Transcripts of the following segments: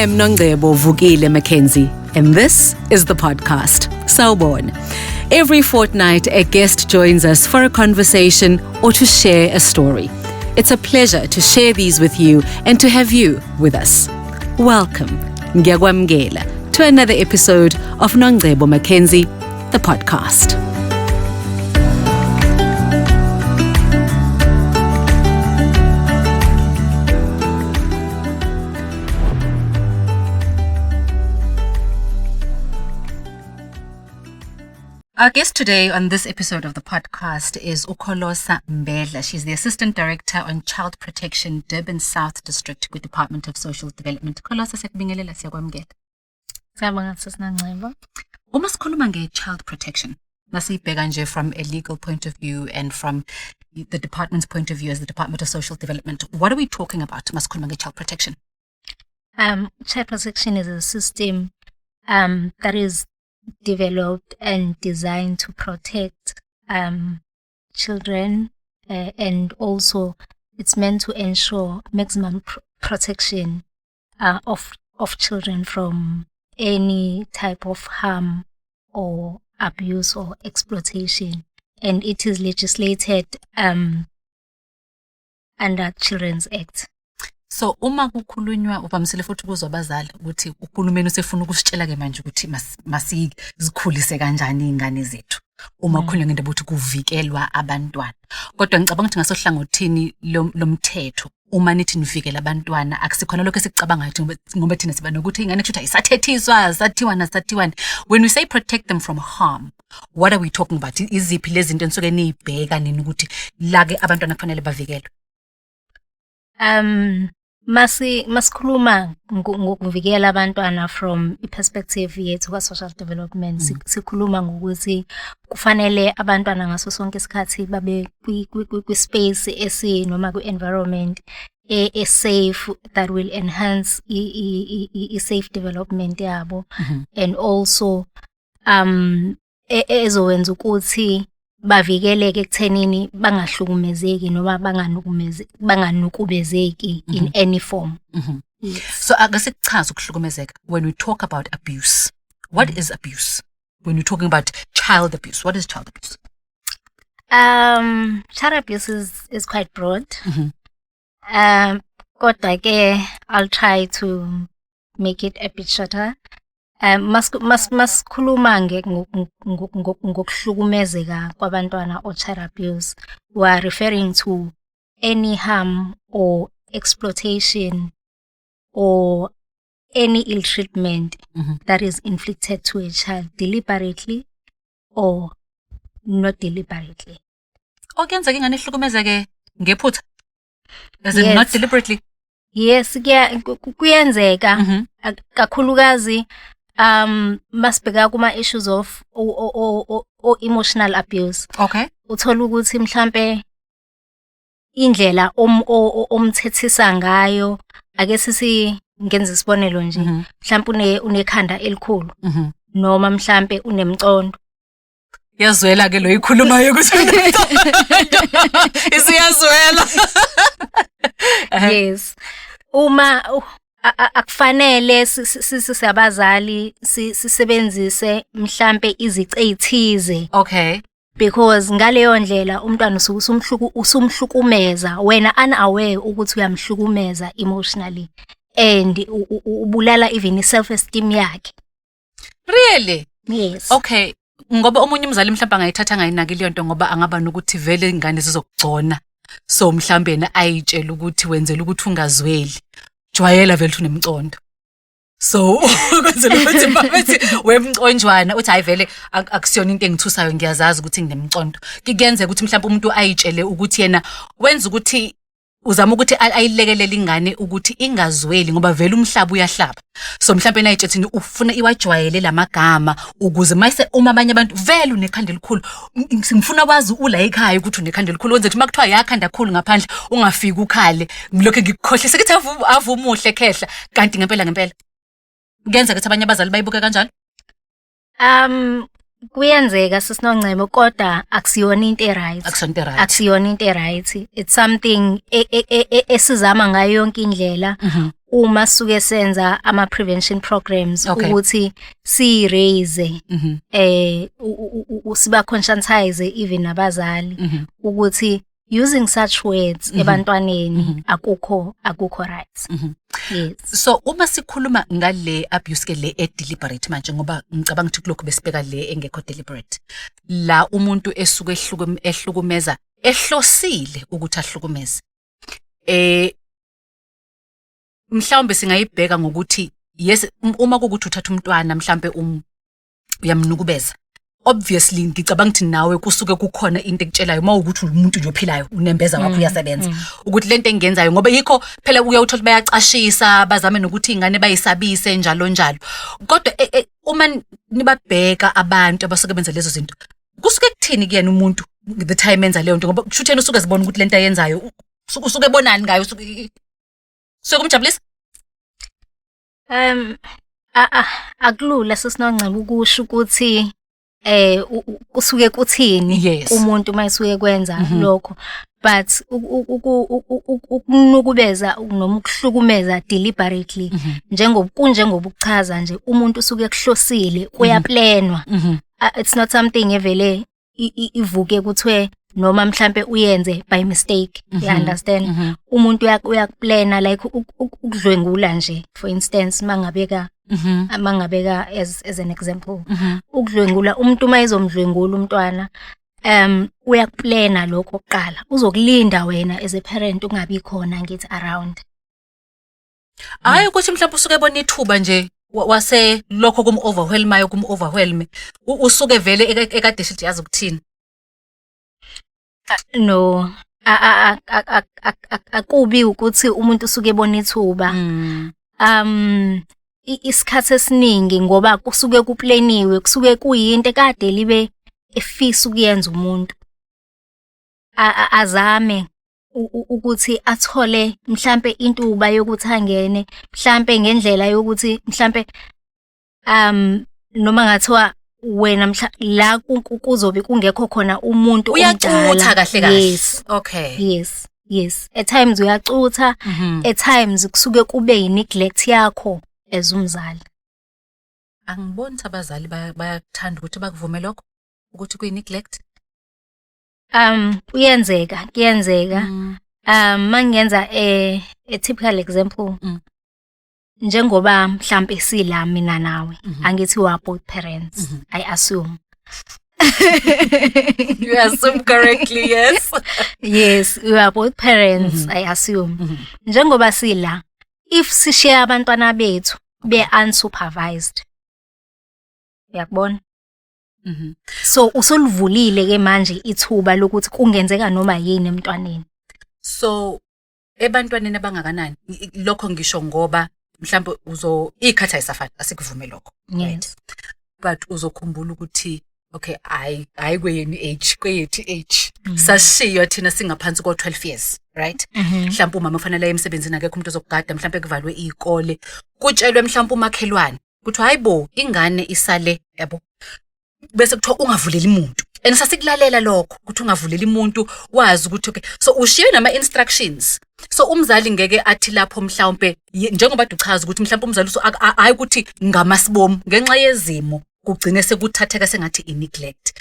Am Nongcebo Vukile Mackenzie, and this is the podcast, Sawubona. Every fortnight, a guest joins us for a conversation or to share a story. It's a pleasure to share these with you and to have you with us. Welcome, ngiyakwamukela, to another episode of Nongcebo Mackenzie, the podcast. Our guest today on this episode of the podcast is Kholosa Mbedla. She's the Assistant Director on Child Protection, Durban South District, with Department of Social Development. Kholosa, siyakubingelela, siyakwamukela. Siyabonga, sisi Nongcebo. Uma sikhuluma nge-child protection, nasiyibheka nje from a legal point of view and from the department's point of view as the Department of Social Development, what are we talking about masikhuluma nge-child protection? Child protection is a system that is developed and designed to protect children, and also it's meant to ensure maximum protection of children from any type of harm or abuse or exploitation, and it is legislated under Children's Act. So uma kukhulunywa, uvamisile futhi ukuzwa abazali ukuthi uhulumeni usefuna ukusitshela ke manje ukuthi masizikhulise kanjani iy'ngane zethu, uma kukhulunywa ngendaba ukuthi kuvikelwa abantwana. Kodwa ngicabanga ukuthi ngasohlangothini lomthetho, uma nithi nivikela abantwana, akusikhona lokho esikucabangayo ngoba thina siba nokuthi iy'ngane kusho ukuthi ayisathethiswa, sathiwana sathiwani. When we say protect them from harm, what are we talking about? Iziphi lezi zinto enisuke niyibheka nini ukuthi la-ke abantwana kufanele bavikelwe? Masikhuluma ngokuvikela abantwana from i-perspective yethu ka-social development, sikhuluma ngokuthi kufanele abantwana ngaso sonke isikhathi babe kwi-space esi noma kwi-environment e-safe that will enhance i-safe development yabo, and also ezowenza ukuthi bavikeleke ekuthenini bangahlukumezeki noma banganukubezeki in any form. Yes. So ake sikuchaze ukuhlukumezeka. When we talk about abuse, what is abuse? When we're talking about child abuse, what is child abuse? Child abuse is quite broad. Kodwa ke I'll try to make it a bit shorter. Masikhuluma ngokuhlukumezeka kwabantwana or child abuse, we are referring to any harm or exploitation or any ill treatment that is inflicted to a child deliberately or not deliberately. Okuyenzeka ingane ihlukumezeke ngephutha? As in not Yes. deliberately? Yes, kuyenzeka. Kakhulukazi masibheka kuma issues of o emotional abuse. Uthola ukuthi mhlambe indlela omthethisa ngayo, ake sisi ngenze isibonelo nje, mhlambe unekhanda elikhulu noma mhlambe unemcondo. Yazwela ke lo ikhulumayo ukuthi isiyazwela. Yes. Uma akufanele sisabazali sisebenzise mhlambe izici ezithize. Because ngaleyo ndlela umntwana usuke usumhlukumeza wena unaware ukuthi uyamhlukumeza emotionally and ubulala even i-self esteem yakhe. Really? Yes. Okay. Ngoba omunye umzali mhlawumbe angayithatha angayinaki leyo nto ngoba angaba nokuthi vele ingane zizokugcona. So mhlawumbe yena ayitshela ukuthi wenzela ukuthi ungazweli. Jwayela vele ukuthi unemcondo. So kwenzela ukuthi babethi wemconjwana uthi hayi vele akusiyona into engithusayo, ngiyazazi ukuthi nginemcondo. Kuyenzeka ukuthi mhlawumbe umuntu ayitshele ukuthi yena wenza ukuthi uzama ukuthi ayilekelele ingane ukuthi ingazweli ngoba vele umhlaba uyahlaba. So mhlawumbe nayitshe thina ufuna iwajwayele lamagama ukuze mayise uma abanye abantu vele unekhanda elikhulu, ngifuna wazi ula ekhaya ukuthi unekhanda elikhulu, wenze ukuthi makuthiwa yakhanda kakhulu ngaphandle ungafiki ukhale, ngilokho ngikukhohlise ukuthi avumuhle khehla, kanti ngempela ngempela kuyenzeka ukuthi abanye abazali bayibuke kanjalo. Kuyenzeka sisi Nongcebo, kodwa akusiyona into e-right. Akusiyona into e-right. Akusiyona into e-right. It's something esizama ngayo yonke indlela Uma suke senza ama prevention programs ukuthi si raise siba conscientize even nabazali ukuthi using such words ebantwaneni akukho right. Yes. So uma sikhuluma ngale abuse ke, le e-deliberate manje, ngoba ngicabanga ukuthi kulokhu besibheka le engekho deliberate, la umuntu esuke ehlukumeza ehlosile ukuthi ahlukumeze, mhlawumbe singayibheka ngokuthi yes, uma kukuthi uthatha umntwana mhlambe uyamnukubeza, obviously ngicabanga ukuthi nawe kusuke kukhona into ekutshelayo uma ukuthi umuntu nje ophilayo, unembeza wakho uyasebenza ukuthi lento engiyenzayo, ngoba yikho phela uyawuthola bayacashisa, bazame nokuthi ingane bayisabise, njalo njalo. Kodwa uma nibabheka abantu abasuke benza lezo zinto, kusuke kuthini kuyena umuntu the time enza leyo nto? Ngoba kusho ukuthi yena usuke ezibona ukuthi lento ayenzayo usuke ebonani ngayo, usuke kumjabulisa. Akulula, sisiNongcebo, ukusho ukuthi kusuke kuthini umuntu mayisuke kwenza lokho, but ukunukubeza noma ukuhlukumeza deliberately, njengoba kunjengoba ukuchaza nje, umuntu usuke ekuhlosile, kuyaplanwa. It's not something evele ivuke kuthiwe noma mhlambe uyenze by mistake, you understand? Umuntu uyakuplana, like ukudlwengula nje, for instance, mangabeka mangabeka as an example, ukudlwengula umuntu, uma ezomdlwengula umntwana, uyakuplana lokho kuqala, uzokulinda wena as a parent ungabi khona, ngithi around. Hayi ukuthi mhlawumbe usuke ebona ithuba nje, wase lokho kum overwhelmayo, kum overwhelm, usuke vele ekade esithi yazi ukuthini. No, akubi ukuthi umuntu usuke ebona ithuba. Isikhathi esiningi ngoba kusuke kuplaniwe, kusuke kuyinto ekade libe efisa ukuyenza umuntu, azame ukuthi athole mhlambe intuba yokuthi angene, mhlambe ngendlela yokuthi mhlambe noma ngathiwa wena mhla la kuzobe kungekho khona umuntu uyacutha omdala. Kahle kahle. Yes. Yes, at times uyacutha, at times kusuke kube yi-neglect yakho as umzali. Angiboni ukuthi abazali bayakuthanda ukuthi bakuvume lokho ukuthi kuyi-neglect. Kuyenzeka, kuyenzeka. Mangenza a typical example, njengoba mhlambe sila mina nawe, angithi we are both parents, I assume. You assume correctly, yes. Yes, we are both parents, I assume. Njengoba sila, if sishiya abantwana bethu be unsupervised, uyakubona? So usolivulile ke manje ithuba lokuthi kungenzeka noma yini emntwaneni. So ebantwaneni abangakanani? Lokho ngisho ngoba mhlawumbe uzo ikhathi ayisafani, asikuvume lokho, right? Yes. But uzokhumbula ukuthi okay, hayi hayi, kweyeni age, kweyethu age, sashiywa thina singaphansi ko-12 years, right? Mhlawumbe umama ufanele aye emsebenzini, akekho umuntu ozokugada, mhlawumbe kuvalwe iy'kole, kutshelwe mhlawumbe umakhelwane kuthiwa hayi bo, ingane isale, yabo, bese kuthiwa ungavuleli muntu, and sasikulalela lokho ukuthi ungavuleli muntu, wazi ukuthi okay, so ushiye nama-instructions. So umzali ngeke athi lapho mhlawumbe njengoba uchaza ukuthi mhlawumbe umzali hayi ukuthi ngamasibomu, ngenxa yezimo kugcine sekuthatheka sengathi i-neglect.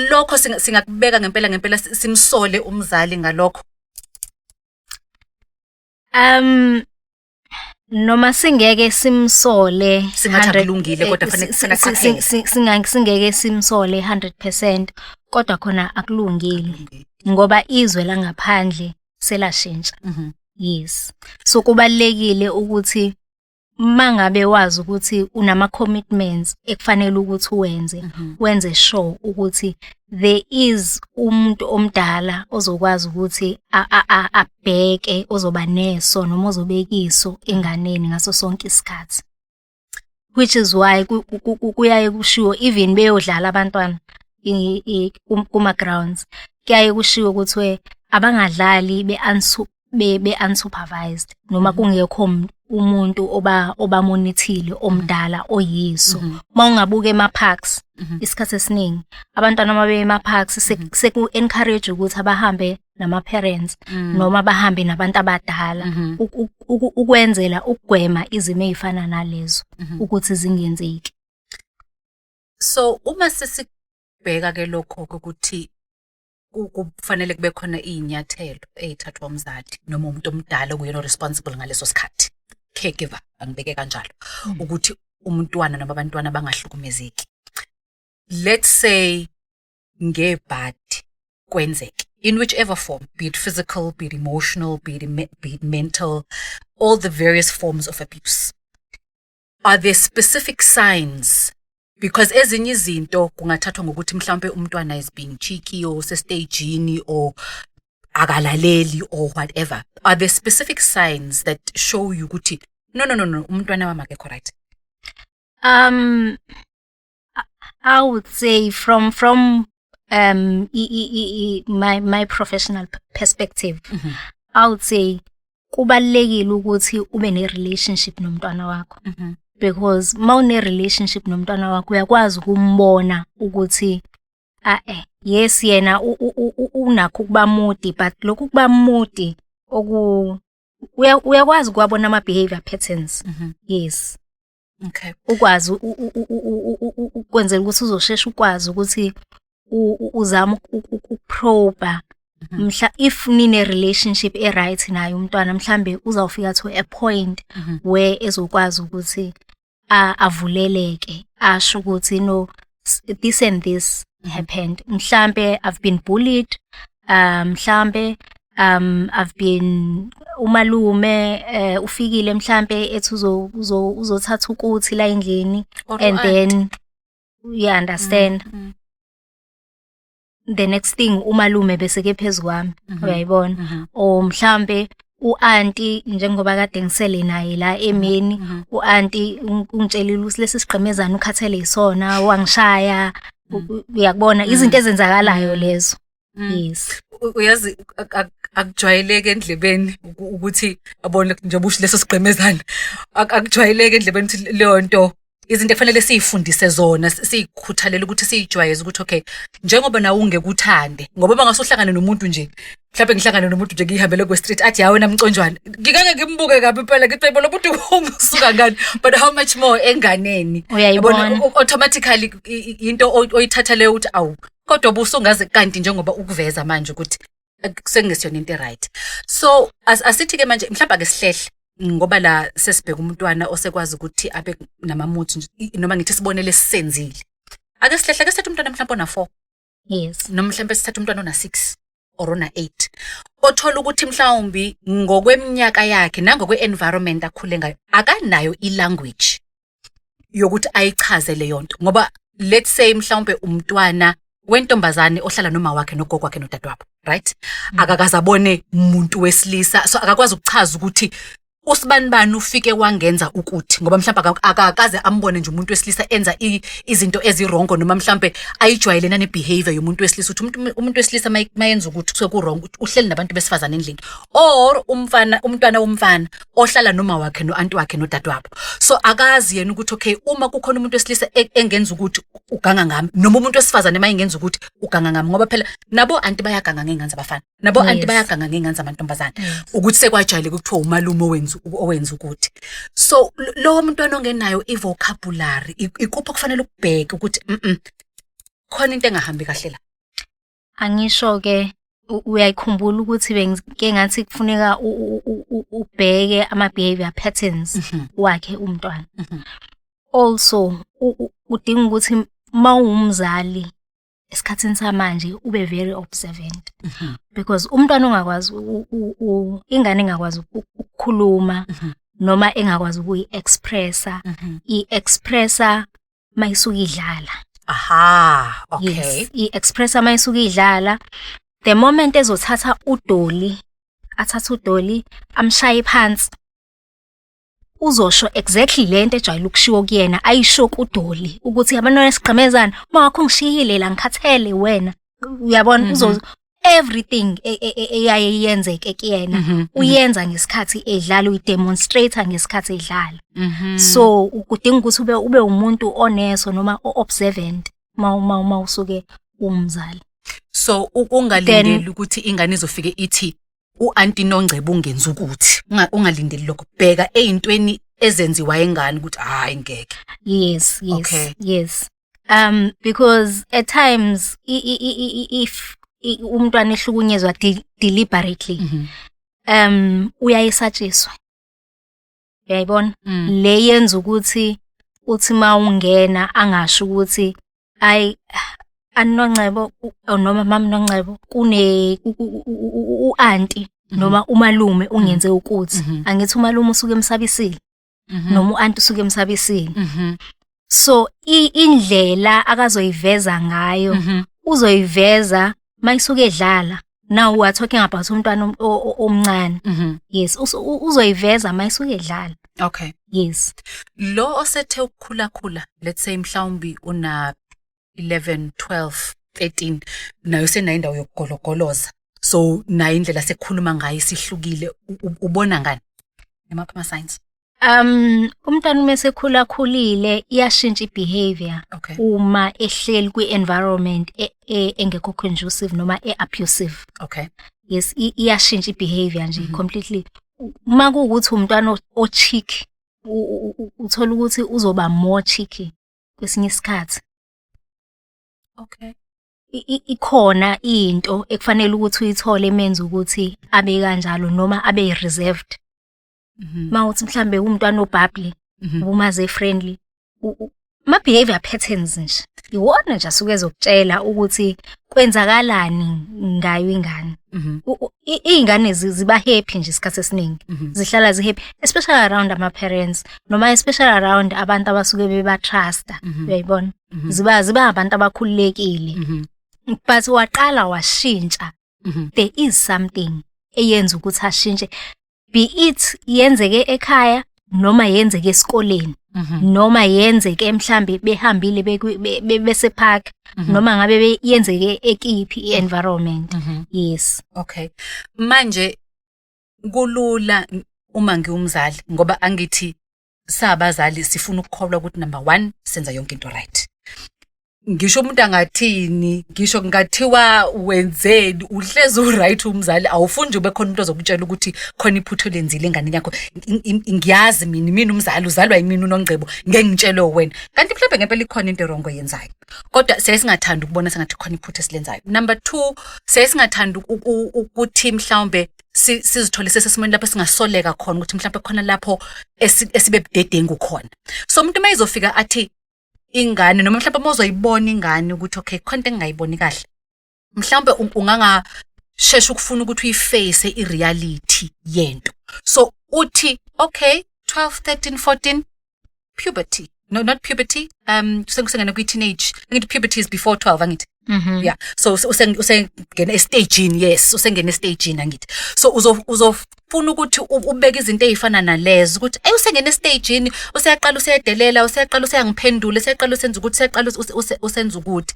Lokho singakubeka ngempela ngempela, simsole umzali ngalokho? Noma singeke simsole Singathi 100 akulungile, kodwa kufanele aqaphele. Singeke simsole 100%, kodwa khona akulungile ngoba izwe langaphandle selashintsha. Yes. So kubalulekile ukuthi mangabe wazi ukuthi unama commitments ekufanele ukuthi uwenze, wenze sure ukuthi there is umuntu omdala ozokwazi ukuthi abheke, ozoba neso noma ozobeka iso enganeni ngaso sonke isikhathi. Which is why kuyaye kushiwo even beyodlala abantwana kuma grounds, kuyaye kushiwo ukuthi abangadlali be unsupervised noma kungekho umuntu oba-monitor-ile omdala oyiso. Uma ungabuka ema-parks, isikhathi esiningi abantwana uma beye ema-parks seku-encourage ukuthi abahambe nama-parents noma bahambe nabantu abadala ukwenzela ukugwema izimo ey'fana nalezo ukuthi zingenzeki. So uma sesibheka ke lokho ukuthi kufanele kube khona iy'nyathelo ey'thathwa umzali noma umuntu omdala okuyena responsible ngaleso sikhathi, caregiver, angibeke kanjalo, ukuthi umntwana noma abantwana bangahlukumezeki. Let's say ngebhadi kwenzeke in whichever form, be it physical, be it emotional, be it mental, all the various forms of abuse, are there specific signs? Because ezinye izinto kungathathwa ngokuthi mhlawumbe umntwana is being cheeky or sestagini or akalaleli or whatever. Are there specific signs that show you ukuthi no, umntwana wami akekho right? I would say from my professional perspective, I would say kubalulekile ukuthi ube ne relationship nomntwana wakho, because mawune relationship nomntwana wakho uyakwazi ukumbona ukuthi ah yes, yena unakho ukuba moody, but lokhu kuba moody oku uyakwazi ukuwabona ama behavior patterns. Yes. Ukwazi ukwenzela ukuthi uzoshesha ukwazi ukuthi uzame uku-probe mhla if nine relationship e right naye umntwana, mhlambe uzawufika to a point where ezokwazi ukuthi avuleleke, asho ukuthi no, this and this happened, mhlambe I've been bullied, mhlambe I've been umalume ufikile mhlambe ethi uzothatha ukuthi la endlini Or and u-aunt. Then you understand, the next thing umalume bese ke phezu kwami, uyayibona, or mhlambe u-aunty, njengoba kade ngisele naye la emini, u-aunty ungitshelile ukuthi lesi sigqemezana ukhathele yisona, wangishaya. Uyakubona izinto ezenzakalayo lezo. Yes. Uyazi akujwayeleki endlebeni ukuthi yabona njengoba usho leso sigqemezana, akujwayeleki endlebeni ukuthi leyo nto izinto ekufanele siyifundise zona, siyikhuthalele ukuthi siyijwayeze ukuthi okay, njengoba nawe ungeke uthande ngoba uma ngase uhlangane nomuntu nje, mhlawumbe ngihlangane nomuntu nje ngihambele kwe-street, athi ya wena mconjwana, ngikake ngimbuke kabi impela, ngithi lo muntu usuka ngani, but how much more enganeni? Uyayibona. Yabona, automatically into oyithatha leyo ukuthi awu, kodwa busungaze kanti njengoba ukuveza manje ukuthi sekungesiyona into right. So asithi-ke manje mhlawumbe ake sihlehle ngoba la sesibheka umntwana osekwazi ukuthi abe nama-moods nje, noma ngithi isibonelo esisenzile, ake sihlehle, ake sithathe umntwana mhlawumbe ona-4 noma mhlawumbe sithathe umntwana ona-6 or ona-8, othola ukuthi mhlawumbi ngokweminyaka yakhe nangokwe-environment akhule ngayo akanayo i-language yokuthi ayichaze leyo nto, ngoba let's say mhlawumbe umntwana wentombazane ohlala noma wakhe nogogo wakhe nodadewabo, right, akakaze abone umuntu wesilisa, so akakwazi ukuchaza ukuthi usibanibani ufike wangenza ukuthi, ngoba mhlawumbe akakaze ambone nje umuntu wesilisa enza izinto ezi-wrong, noma mhlawumbe ayijwayele nane-behavior yomuntu wesilisa, ukuthi umuntu wesilisa mayenza ukuthi kusuke ku-wrong, uhleli nabantu besifazane endlini, or umfana, umntwana womfana ohlala noma wakhe no-anti wakhe nodadewabo, so akazi yena ukuthi okay, uma kukhona umuntu wesilisa engenza ukuthi uganga ngami, noma umuntu wesifazane uma engenza ukuthi uganga ngami, ngoba phela nabo anti bayaganga ngey'ngane zabafana, nabo anti bayaganga ngey'ngane zamantombazane, ukuthi sekwajayeleke kuthiwa umalume owenza ukuthi. So lowo mntwana ongenayo i-vocabulary, ikuphi okufanele ukubheke ukuthi khona into engahambi kahle la? Angisho-ke, uyayikhumbula ukuthi bengike ngathi kufuneka ubheke ama-behavior patterns wakhe umntwana. Also udinga ukuthi uma uwumzali esikhathini samanje ube very observant, because umntwana ongakwazi ingane engakwazi ukukhuluma noma engakwazi ukuyi-expressa, i-expressa mayisuke idlala. Aha, okay. Yes, i-expressa mayisuke idlala. The moment ezothatha udoli, athathe udoli amshaye phansi, uzosho exactly lento ejwayele ukushiwo kuyena, ayisho kudoli ukuthi abantwana esigqemezana, uma wakho ungishiyile la, ngikhathele wena, uyabona? Uzo Everything eyaye yenzeke kuyena uyenza ngesikhathi edlala, uyidemonstrate ngesikhathi edlala. So kudinga ukuthi ube umuntu oneso noma o-observant uma usuke umzali. So ungalindeli ukuthi ingane izofike ithi, "U-anti Nongcebo ungenza ukuthi." Ungalindeli lokho, bheka ey'ntweni ezenziwa ingane ukuthi hhayi, ngeke. Yes. Yes, because at times if umntwana ehlukunyezwa deliberately, uyayesatshiswa, uyayibona? Le yenza ukuthi uthi mawungena angasho ukuthi, "Ayi, Anongcebo noma Mama Nongcebo, kune u-anti noma umalume ungenze ukuthi." Angithi umalume usuke emsabisile noma u-anti usuke emsabisile. So indlela akazoyiveza ngayo, uzoyiveza mayisuke edlala. Now we are talking about umntwana omncane. Yes, uzoyiveza mayisuke edlala. Yes. Lo osethe ukukhula khula, let's say mhlawumbi una 11, 12, 13, nayo senayo indawo yokugologoloza, so nayo indlela sekukhuluma ngayo isihlukile. Ubona ngani, emaphi ama-signs? Umntwana uma esekhula khulile iyashintsha i-behavior uma ehleli kwi-environment engekho conducive noma e-abusive. Yes, iyashintsha i-behavior nje completely. Uma kuwukuthi umntwana o-cheeky, uthola ukuthi uzoba more cheeky kwesinye isikhathi. Ikhona into ekufanele ukuthi uyithole emenza ukuthi abe kanjalo noma abe reserved. Mawuthi mhlambe umntwana o-bubbly, ubumaze friendly, ama behavior patterns nje iwona nje asuke ezokutshela ukuthi kwenzakalani ngayo ingane. Iy'ngane ziba happy nje isikhathi esiningi. Zihlala zi-happy, especially around ama-parents noma especially around abantu abasuke beba-trusta. Uyayibona? Ziba abantu abakhululekile. But waqala washintsha, there is something eyenza ukuthi ashintshe. Be it yenzeke ekhaya noma yenzeke esikoleni noma yenzeke mhlambe behambile bese park noma ngabe yenzeke ekiphi i-environment. Yes. Okay. Manje kulula uma ngiwumzali, ngoba angithi sabazali sifuna ukukholwa ukuthi number 1 senza yonke into right. Ngisho umuntu angathini, ngisho kungathiwa wenzeni, uhlezi u-right umzali, awufuni nje ube khona umuntu ozokutshela ukuthi khona iphutha olenzile enganeni yakho. Ngiyazi mina umzali, uzalwa yimina uNongcebo, ngeke ngitshelwe wena. Kanti mhlawumbe ngempela ikhona into wrong oyenzayo. Kodwa siyaye singathandi ukubona sengathi khona iphutha esilenzayo. Number 2, siyaye singathandi ukuthi mhlawumbe sizithole sesesimweni lapho singasoleka khona ukuthi mhlawumbe khona lapho esibe budedengu khona. So umuntu uma ezofika athi ingane, noma mhlawumbe uma uzoyibona ingane ukuthi okay, khona into engingayiboni kahle, mhlawumbe ungangashesha ukufuna ukuthi uyiface i-reality yento. So uthi okay, 12, 13, 14, puberty, no, not puberty, sengene kwi-teenage. Angithi puberty is before 12, angithi? Yeah, so usengena estagini. Yes, usengena estagini, angithi? So uzofuna ukuthi ubeke izinto ezifana nalezo ukuthi ey, usengena estagini, useyaqala useyadelela, useyaqala useyangiphendula, useyaqala usenza ukuthi, useyaqala usenza ukuthi.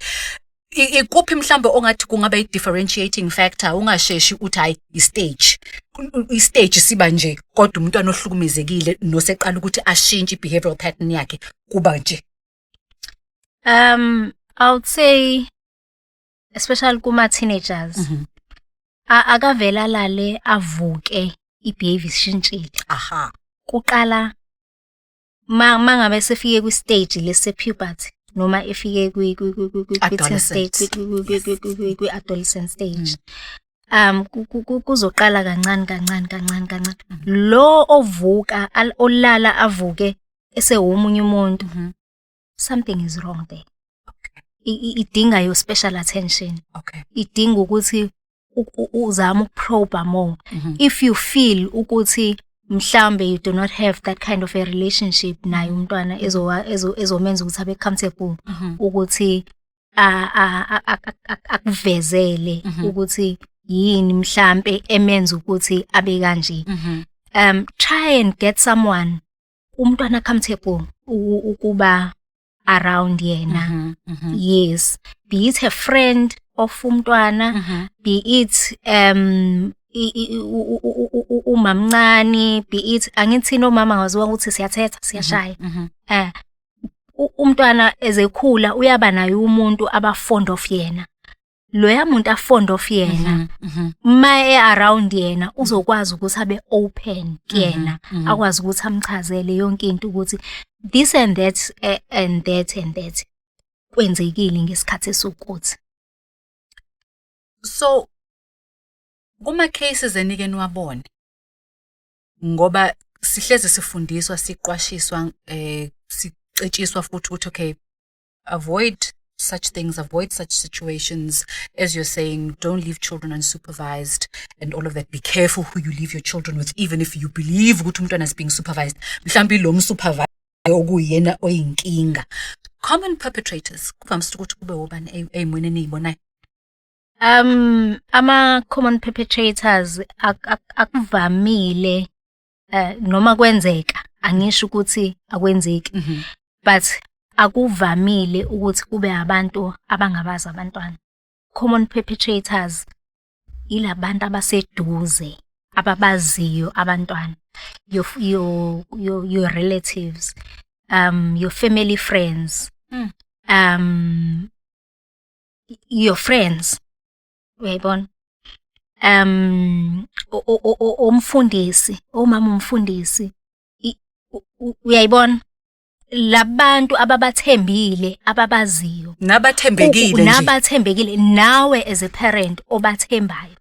Ikuphi mhlambe ongathi kungaba i-differentiating factor, ungasheshi uthi hayi, i-stage, i-stage siba nje, kodwa umntwana ohlukumezekile noseqala ukuthi ashintshe i-behavioral pattern yakhe kuba nje? I would say especially kuma teenagers, akavele alale avuke i-behavior isishintshile. Kuqala ma mangabe sefike kwi-stage lese puberty noma efike kwi teen stage, Adolescent. kwi-adolescent stage, kuzoqala kancane kancane kancane kancane. Lo ovuka olala avuke esewumunye umuntu, something is wrong there. Idinga your special attention. Idinga ukuthi uzame ukuprobe more. If you feel ukuthi mhlambe you do not have that kind of a relationship naye umntwana ezomenza ukuthi abe comfortable ukuthi akuvezele ukuthi yini mhlambe emenza ukuthi abe kanje, try and get someone umntwana comfortable ukuba around yena. Yes, be it a friend of umntwana, be it umamncane, be it angithi nomama ngaziwa ukuthi siyathetha, siyashaya. Umntwana ezekhula uyaba naye umuntu aba-fond of yena, loya muntu a-fond of yena. Ma e-around yena uzokwazi ukuthi abe open kuyena, akwazi ukuthi amchazele yonke into ukuthi this and that, and that and that kwenzekile ngesikhathi esukuthi. So kuma cases enike niwabone, ngoba sihlezi sifundiswa, siqwashiswa, sicetshiswa futhi ukuthi okay, avoid such things, avoid such situations. As you're saying, don't leave children unsupervised and all of that. Be careful who you leave your children with, even if you believe ukuthi umntwana is being supervised, mhlawumbe lo msupervise okuyena oyinkinga. Common perpetrators kuvamise ukuthi kube obani ey'mweni eniyibonayo? Ama common perpetrators akuvamile, noma kwenzeka, angisho ukuthi akwenzeki, but akuvamile ukuthi kube abantu abangabazi abantwana. Common perpetrators ilabantu abaseduze ababaziyo abantwana, your relatives, your family friends, your friends, uyayibona, umfundisi, omama, umfundisi, uyayibona, labantu ababathembile, ababaziyo. Nabathembekile nje. Nabathembekile nawe as a parent obathembayo.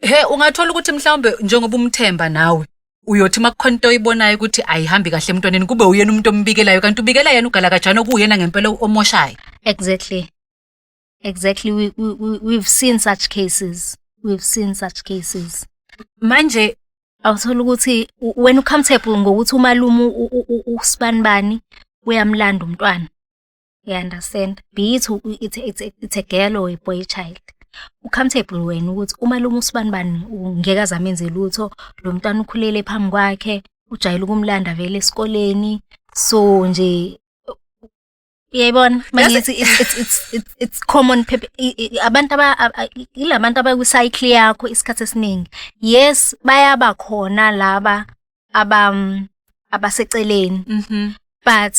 He, ungathola ukuthi mhlawumbe njengoba umthemba nawe, uyothi makukhona into oyibonayo ukuthi ayihambi kahle emntwaneni, kube uyena umuntu ombikelayo, kanti ubikela yena ugalakajana okuwuyena ngempela omoshayo. Exactly. We've seen such cases, we've seen such cases. Manje awuthola ukuthi wena ucomfortable ngokuthi umalume usibanibani uyamlanda umntwana, you understand, be it it's a girl or a boy child, ucomfortable wena ukuthi umalume usibanibani ngeke aze amenze lutho lo mntwana, ukhulele phambi kwakhe, ujwayele ukumlanda vele esikoleni, so nje uyayibona mangithi it's common abantu ilabantu abakwi-cycle yakho isikhathi esiningi. Yes, bayaba khona laba abaseceleni, but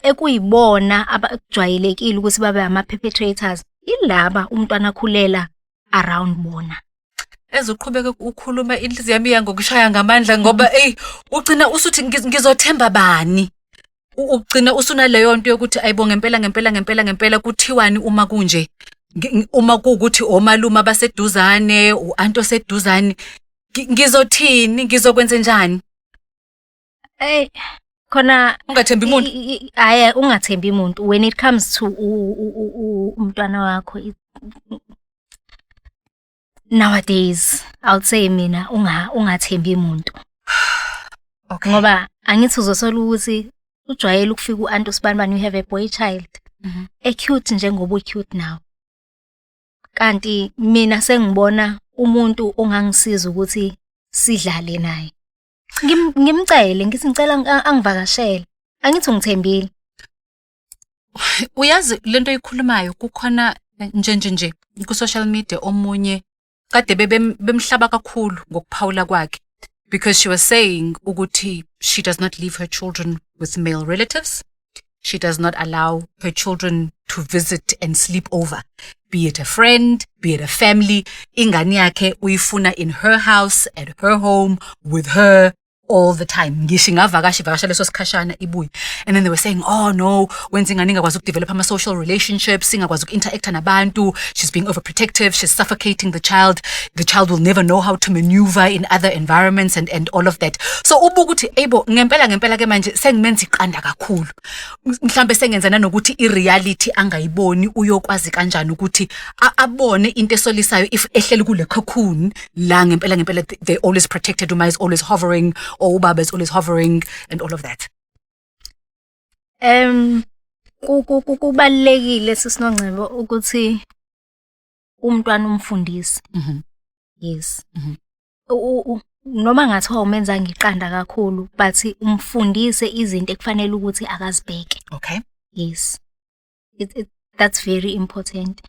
ekuyibona abajwayelekile ukuthi babe ama-perpetrators ilaba umntwana akhulela around bona. Ezoqhubeka ukhuluma, inhliziyo yami iya ngokushaya ngamandla, ngoba eyi, ugcina usuthi ngizothemba bani? Ugcina usunaleyo nto yokuthi ayibo, ngempela ngempela ngempela ngempela, kuthiwani uma kunje? Uma kuwukuthi omalume abaseduzane, u-anti oseduzane, ngizothini, ngizokwenze njani? Ey, khona Ungathembi umuntu. Hhayi, ungathembi umuntu when it comes to umntwana wakho. Nowadays I would say mina ungathembi umuntu. Ngoba angithi uzothola ukuthi ujwayele ukufika u-anti usibanibani, you have a boy child e-cute njengoba u-cute now. Kanti mina sengibona umuntu ongangisiza ukuthi sidlale naye. Ngimcele ngithi ngicela angivakashele. Angithi ungithembile. Uyazi lento oyikhulumayo, kukhona nje nje nje ku-social media omunye kade bemhlaba kakhulu ngokuphawula kwakhe, because she was saying ukuthi she does not leave her children with male relatives. She does not allow her children to visit and sleep over, be it a friend, be it a family. Ingane yakhe uyifuna in her house, at her home, with her all the time, ngisho ingavakashi, ivakasha leso sikhashana ibuye. And then they were saying, "Oh no, wenza ingane ingakwazi ukudevelop ama-social relationships, ingakwazi uku-interacta nabantu. She's being overprotective, she's suffocating the child, the child will never know how to maneuver in other environments," and all of that. So ubuka ukuthi ebo ngempela ngempela ke manje sengimenza iqanda kakhulu, mhlambe sengenza nanokuthi i-reality angayiboni. Uyokwazi kanjani ukuthi abone into esolisayo if ehleli kule cocoon la ngempela ngempela they always protected, uma is always hovering or ubaba is always hovering and all of that? Kubalulekile, sisinongcebo, ukuthi umntwana umfundise. Yes. Noma ngathiwa umenzanga iqanda kakhulu, but umfundise izinto ekufanele ukuthi akazibheke. Yes. That's very important.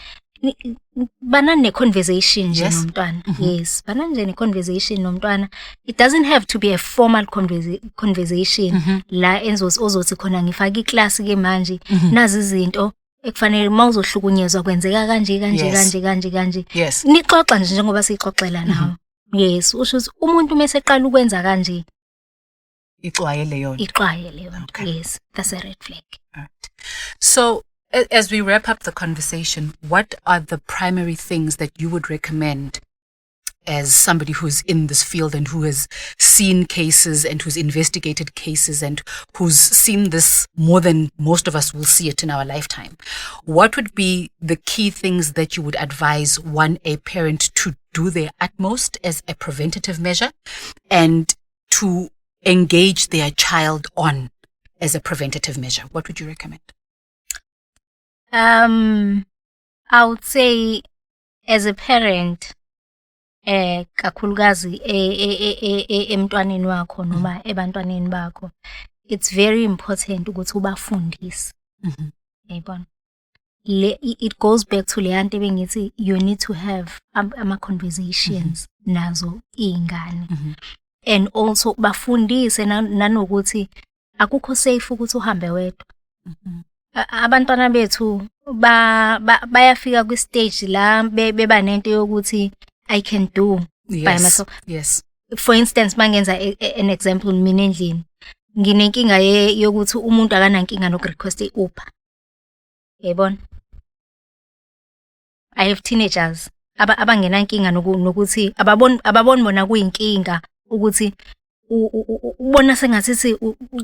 Bana ne-conversation nje nomntwana. Yes, bana nje ne-conversation nomntwana. It doesn't have to be a formal conversation la ozothi khona ngifake iklasi ke manje, nazi izinto ekufanele uma uzohlukunyezwa kwenzeka kanje kanje, kanje kanje kanje. Nixoxa nje njengoba sixoxela nawe. Yes, usho ukuthi umuntu meseqala ukwenza kanje, ixwaye leyo nto. Ixwaye leyo nto. Yes, that's a red flag. Alright. So, as we wrap up the conversation, what are the primary things that you would recommend as somebody who's in this field and who has seen cases and who's investigated cases and who's seen this more than most of us will see it in our lifetime? What would be the key things that you would advise one, a parent, to do their utmost as a preventative measure and to engage their child on as a preventative measure? What would you recommend? I would say as a parent, kakhulukazi emntwaneni wakho noma ebantwaneni bakho, it's very important ukuthi ubafundise. Yayibona? Le it goes back to leya nto ebengithi you need to have ama conversations nazo iy'ngane. And also bafundise nanokuthi akukho safe ukuthi uhambe wedwa. Abantwana bethu bayafika kwi-stage la beba nento yokuthi I can do by myself. For instance, mangenza an example, mina endlini nginenkinga yokuthi umuntu akanankinga noku-request i-Uber. Yayibona? I have teenagers abangenankinga nokuthi ababoni bona kuyinkinga ukuthi ubona sengathi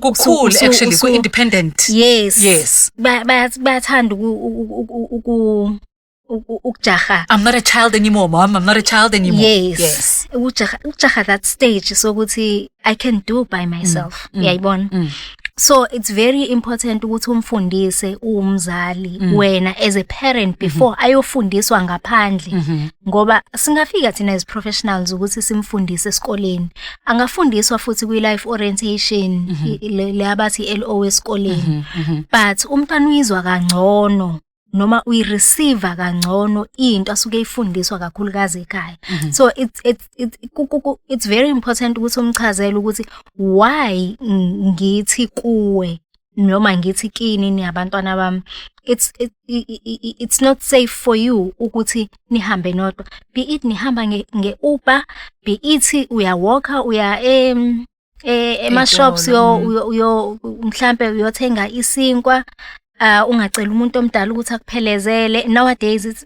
Kukhulu actually ku-independent. Yes. Bayathanda ukujaha. I'm not a child anymore, Mom. I'm not a child anymore. Yes. Ukujaha that stage sokuthi I can do by myself. Uyayibona? So it's very important ukuthi umfundise umzali wena as a parent before ayofundiswa ngaphandle, ngoba singafika thina as professionals ukuthi simfundise esikoleni, angafundiswa futhi kwi life orientation, le abathi LO esikoleni, but umntwana uyizwa kangcono noma uyireceive kangcono into asuke eyifundiswa kakhulukazi ekhaya. So it's very important ukuthi umchazele ukuthi why ngithi kuwe noma ngithi kini niyabantwana bami, it's not safe for you ukuthi nihambe nodwa, be it nihamba nge-Uber, be it uyawalka uya ema-shops, uyo mhlambe uyothenga isinkwa, ungacela umuntu omdala ukuthi akuphelezele. Nowadays it's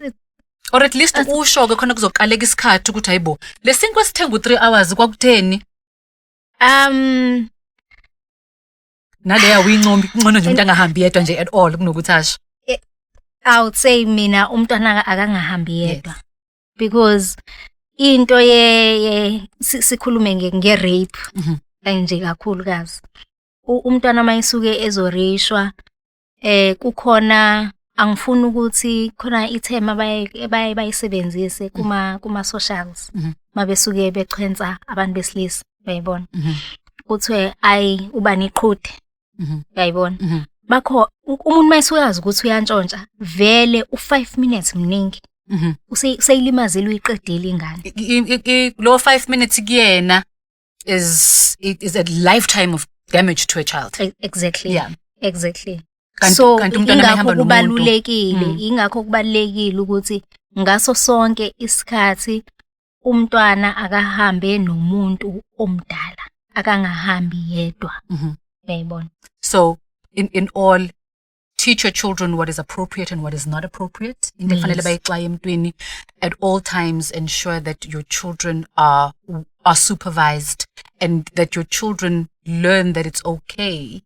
Or at least usho ke khona kuzoqaleka isikhathi ukuthi hayibo, lesinkwa sithenga u3 hours kwakutheni? Naleya uyincomi, kungcono nje umuntu angahambi yedwa nje at all kunokuthi asho. I would say mina umntwana akangahambi yedwa because into ye sikhulume nge rape nje kakhulukazi, umntwana mayisuke ezorishwa, kukhona, angifuni ukuthi khona i-term abaye bayisebenzise kuma socials mabesuke bechwensa abantu besilisa, uyayibona, kuthiwe ayi uba neqhude, uyayibona. Bakho umuntu mayisukazi ukuthi uyantshontsha vele, u5 minutes mningi, useyilimazile, uyiqedile ingane. Lo 5 minutes kuyena is a lifetime of damage to a child. Exactly. Exactly. So kanti umntwana ingakho mayehamba nomuntu. kubalulekile, ingakho kubalulekile ukuthi ngaso sonke isikhathi umntwana akahambe nomuntu omdala, akangahambi yedwa. Uyayibona? So in all, teach your children what is appropriate and what is not appropriate. Into ekufanele bayixwaye emntwini at all times. Ensure that your children are supervised and that your children learn that it's okay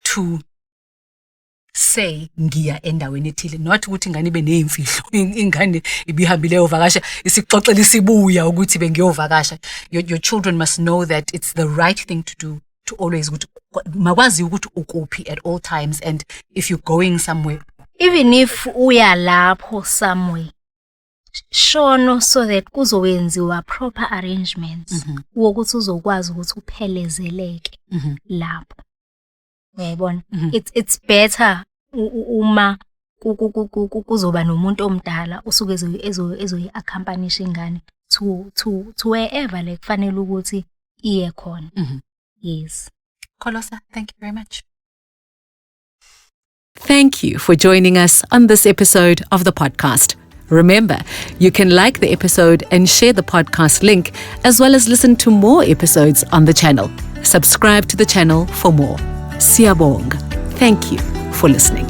to say ngiya endaweni ethile, not ukuthi ingane ibe neyimfihlo, ingane ibihambile yovakasha, isixoxela isibuya ukuthi bengiyovakasha. Your children must know that it's the right thing to do to always ukuthi makwazi ukuthi ukuphi at all times and if you're going somewhere. Even if uya lapho somewhere, shono so that kuzowenziwa proper arrangements wokuthi uzokwazi ukuthi uphelezeleke lapho, uyayibona. It's better uma Kuzoba nomuntu omdala osuke ezoyi-accompany-isha ingane to wherever le kufanele ukuthi iye khona. Yes. Kholosa, thank you very much. Thank you for joining us on this episode of the podcast. Remember, you can like the episode and share the podcast link, as well as listen to more episodes on the channel. Subscribe to the channel for more. Siyabonga. Thank you for listening.